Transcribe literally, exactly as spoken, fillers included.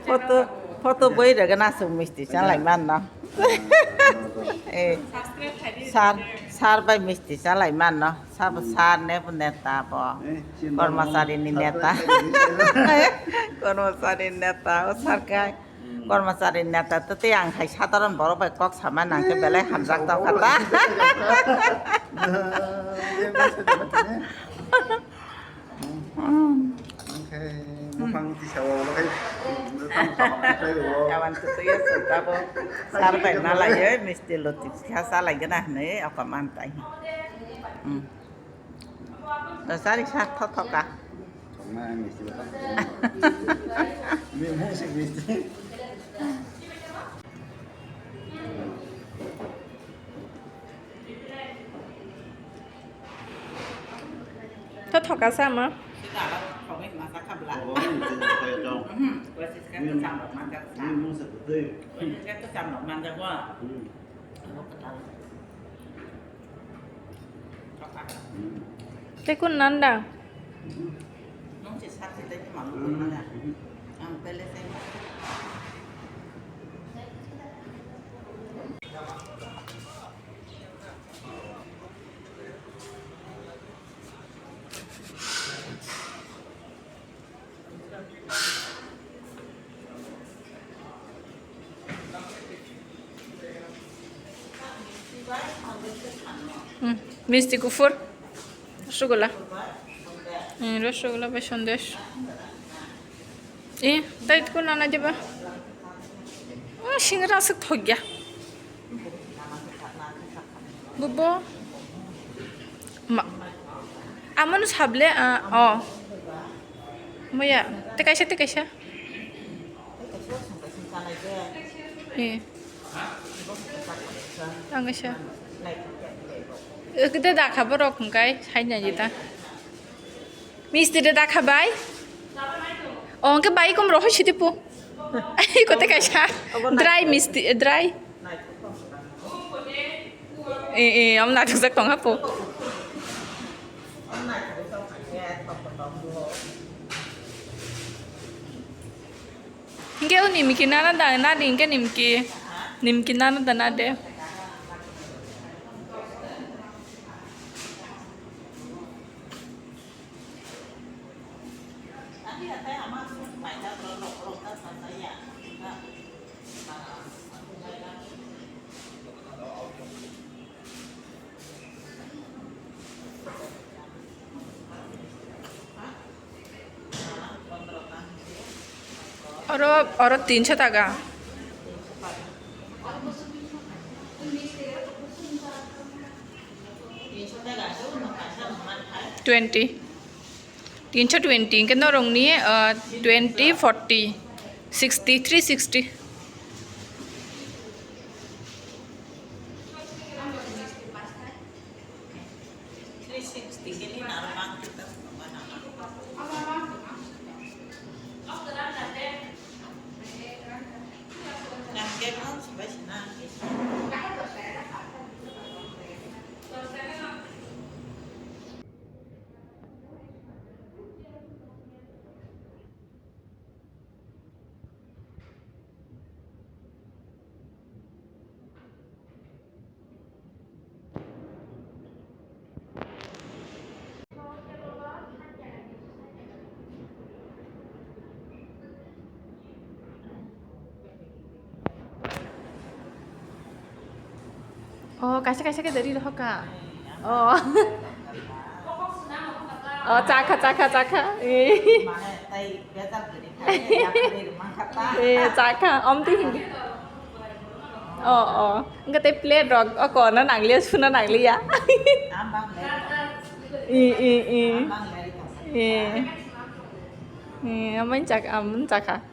Photo, photo boi rega na sung misti chalai man no. Eh, sir, sir bai misti chalai man no. Sabo sir ne bo neta bo. Kormachari ni neta. Kormachari neta, o sir kai. Kormachari neta to tei ang hai sadharon borok bai kok sama nang khe belai hamjak tong kha ta. Oke, buphang tisa o, oke. Kawan kwtwi o sir ta bo. Sir bai nalai o, misti loti kha chalai gana hwnwi okoman tai. Hmm. Dasari sa thothoka. Thokna misti ba. Ni mung si misti. Thothoka sama. Tei kun nanda? Hmm, misti kuphur, rasgulla. Hmm, rasgulla bai sandesh. Eh, tai ko nana diba? Oh, singra aswk thokya. Bubo. Ma. Amon sable, ah, oh. Moya, te kaisa, te kaisa. Eh. Ang kaisa. Eh, kete dakha borok hwnkhe, hai nai ta. Misti de dakha bai. Oh, hwnkhe bai kom rohoi sidi pu. Kote kaisa. Dry misti, eh, dry. Eh, eh, am naithokjak tong ha pu. Hingke o nimki nana da na di hingke nimki, nimki nana da na de. Oro, oro tinso taka. Twenty. Tinso twenty, hingke norokni, ah, twenty, forty, sixty, three sixty. Oh, kaisa kaisa khe dari rohor ka. Oh. Oh, chakha, chakha, chakha. Eh. Eh, chakha. Om twi hindi. Oh, oh. Enggak, tei plate rok, oh, kono nangliya, suna nangliya. I, i, i. Eh. Eh, aman chak-, aman chakha.